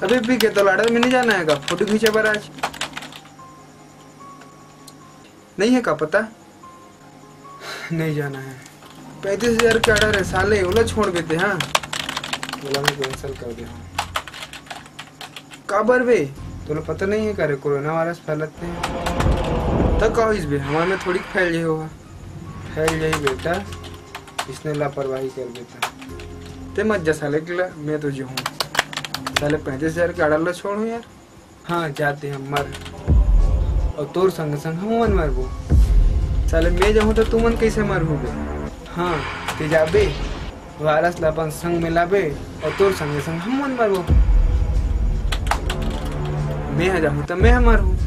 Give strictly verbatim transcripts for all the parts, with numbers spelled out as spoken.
अबे पी के तो लाडर में नहीं जाना है का फोटो खींचे बर आज? नहीं है का पता? नहीं जाना है। पैंतीस हजार के आर्डर है साले, ओला छोड़ देते। हाँ, बोला मैं कैंसिल कर दे। हाँ, काबर बे? तोला पता नहीं है का रे, कोरोना वायरस फैलत हे। त का होइस बे, हमार में थोड़ी फैल जाही होगा। फैल जाही बेटा, इसने लापरवाही कर देता। ते मत जा साले के ला, मैं तो जो हूँ। साले पैंतीस हजार के आर्डर ला छोड़ हूँ यार। हाँ, जाते हम मर। और तोर संग संग हम मन मरबो। साले मैं जाहूँ तो तुमन कैसे मरहू बे? हाँ, ते जाबे, वायरस ला अपन संग में लाबे और तोर संग संग हम मन मरबो। मैं ह जाहूँ तो मैं ह मरहूँ।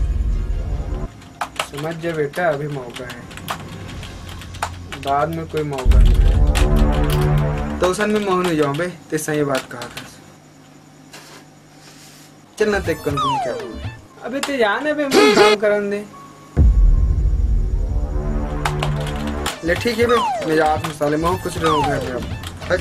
समझ जा बेटा, अभी मौका है, बाद में कोई मौका नहीं। तो उसन में मोहन हो जाऊँ बे, ते सही बात कहा था। चल ना, ते कन घूम के आओ। अबे ते जान, अबे मैं काम करन दे। ले ठीक है बे, मैं जात हूँ साले, मैं कुछ रहूँ घर में अब। हट।